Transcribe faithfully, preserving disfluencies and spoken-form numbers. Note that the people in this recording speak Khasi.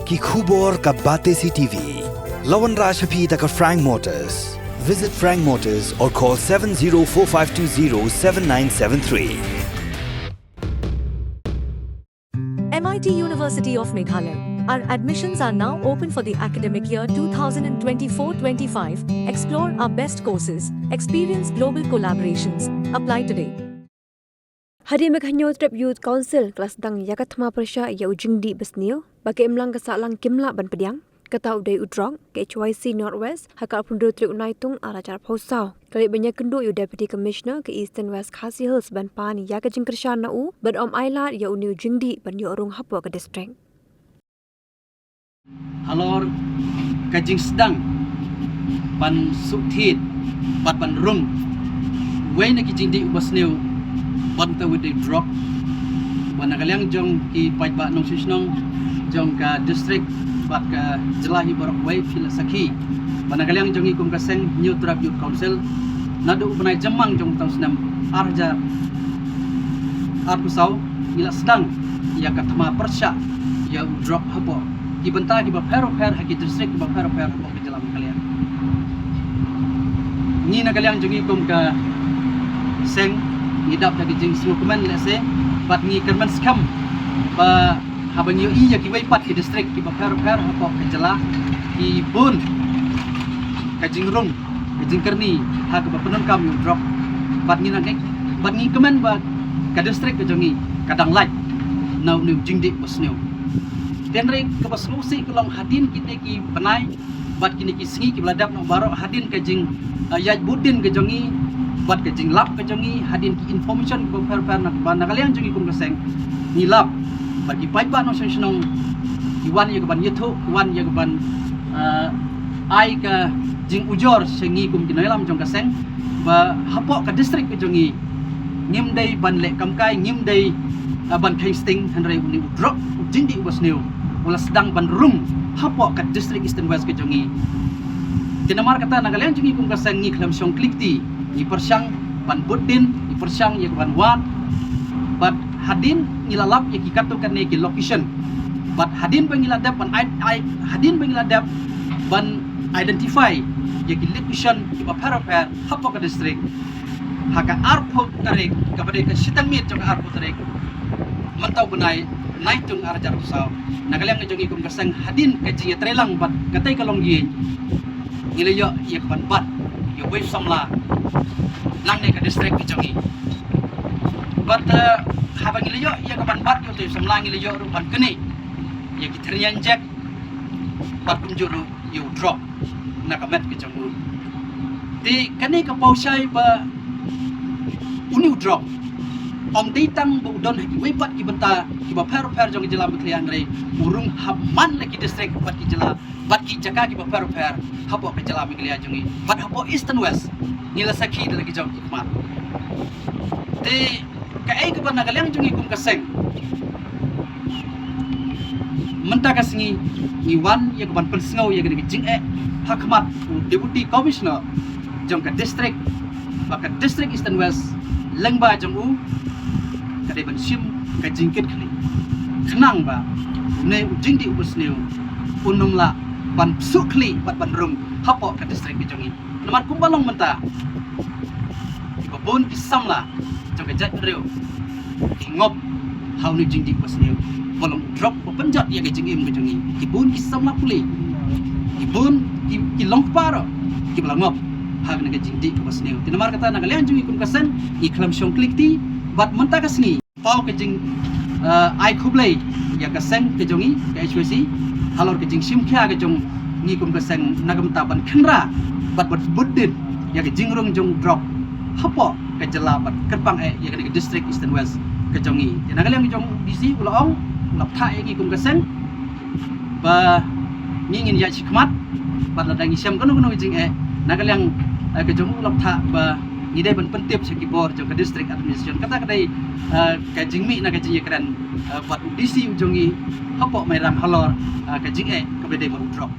Ki khubor ka Batesi T V. La wanrah sha phi da ka Frank Motors. Visit Frank Motors or call seven zero four five two zero seven nine seven three. M I T University of Meghalaya. Our admissions are now open for the academic year two thousand twenty-four twenty-five. Explore our best courses, experience global collaborations. Apply today. Hadien ba ka Hynñiewtrep Youth Council ka la sdang ïa ka thma pyrshah ïa u jingdih basniew, ba ka imlang ka sahlang kim lah ban pdiang, kata u dei u drok, ka H Y C North West, ha ka arphew hynriew tarik u Naitung arhajar arphew saw ka leit ban ïakynduh ïa u Deputy Commissioner ka Eastern West Khasi Hills ban pan ïa ka jingkyrshan na u, bad ym ailad ïa une u jingdih ban ïoh rung hapoh ka district. Halor ka jingsdang ban suk thied bad ban rung wei na ki jingdih uba sniew, bad uta u dei u drok, ba na ka liang jong ki paidbah nongshong shnong jong ka district bad ka jylla hi baroh kawei phi la sakhi ba na ka liang jong ngi kum ka seng Hynñiewtrep Youth Council, naduh u bnai Jymmang jong uta u snem arhajar arphew saw ngi la sdang ïa ka thma pyrshah ïa u drok hapoh ki bynta kiba pher bapher ha ki district kiba pher bapher hapoh ka jylla Meghalaya. Ngi na ka liang jong ngi kum ka seng ngi dap da ka jingsngewkmen lehse, bad ngi kyrmen skhem ba haba ngi ïohi ïa kiwei pat ki district kiba pher bapher hapoh ka jylla ki bun ka jingrung ka jingkyrni ha kaba pyndonkam ïa u drok, bad ngi nang bad ngi kmen ba ka district ka jong ngi ka dang lait na une u jingdih uba sniew. Hynrei kaba sngewsih ka long hadien kine ki bnai bad kine ki sngi kiba la dep noh baroh, hadien ka jing, eh, ïaid bud dien ka jong ngi bad ka jinglap ka jong ngi, hadien ki information kiba pher bapher na, ba na ka liang jong ngi kum ka seng ngi lap bad ki paidbah nongshong shnong ki wan ïa ka ban ïathuh, ki wan ïa ka ban, eh, ai ka jingujor sha ngi kum ki nongïalam jong ka seng ba hapoh ka district ka jong ngi ngim dei ban leh kam kai, ngim dei, ah, ban kheiñ sting, hynrei une u drok, u jingdih uba sniew u la sdang ban rung hapoh ka district Eastern West ka jong ngi. Te namar kata na ka liang jong ngi kum ka seng ngi khlem shong khlieh kti, ngi pyrshang ban bud dien, ngi pyrshang ïa ka ban wad, bad hadien ngi la lap ïa ki katto katne ki location, bad hadien ba ngi la dep ban ai, ai, hadien ba ngi la dep ban identify ïa ki location kiba pher bapher hapoh ka district, ha ka arphew tarik, kaba dei ka shiteng miet jong ka arphew tarik mynta u bnai Naitung arhajar arphew saw, na ka liang ka jong ngi kum ka seng hadien ka jingïatreilang bad katei ka longïing ngi la ïoh ïa ka ban bat ïa uwei u samla nangne ka district ka jong ngi. Bad, eh, haba ngi la ïoh ïa ka ban bat ïa utei u samla ngi la ïoh ruh ban knieh ïa ki thyrniang jek bad kumjuh ruh ïa u drok na ka met ka jong u. Te kane ka paw shai ba une u drok ym dei tang ba u don ha kiwei pat ki bynta kiba pher bapher jong ka jylla Meghalaya, hynrei u rung ha man la ki district bad ki jylla bad ki jaka kiba pher bapher hapoh ka jylla Meghalaya jong ngi bad hapoh Eastern West ngi la sakhi da la ki jong ki khmat. Te kaei kaba na ka liang jong ngi kum ka seng mynta ka sngi ngi wan ïa ka ban pynsngew ïa kane ka jingeh ha khmat u Deputy Commissioner jong ka district, ba ka district Eastern West lyngba jong u ka dei ban shim ka jingkit khlieh khnang ba une u jingdih uba sniew un ym lah ban suk khlieh bad ban rung hapoh ka district ka jong ngi. Namar kumba long mynta kiba bun ki samla jong ka jaitbynriew ki ngop ha une u jingdih uba sniew, ba long u drok ba pynjot ïa ka jingim ka jong ngi. Ki bun ki samla pule, ki bun ki, ki long kpa ruh kiba la ngop ha kane ka jingdih kaba sniew. Te namar kata na ka liang jong ngi kum ka seng ngi khlem shong khlieh kti bad mynta ka sngi paw ka jing, eh, ai khublei ïa ka seng ka jong ngi ka H Y C halor ka jingshim khia ka jong ngi kum ka seng na ka bynta ban khynra bad ban bud dien ïa ka jingrung jong u drok hapoh ka jylla bad kyrpang eh ïa kane ka district Eastern West ka jong ngi. Te na ka liang jong u D C u la ong, u la bthah ïa ngi kum ka seng ba ngi ngin ïaid shakhmat bad lada ngi shem kano kano ka jingeh na ka liang, eh, ka jong u la bthah ba ngi dei ban pyntip sha ki bor jong ka district administration. Kata ka dei, eh, ka jingmih na ka jingïakren, eh, bad u D C u jong ngi hapoh Mairang halor, eh, ka jingeh kaba dei bad u drok.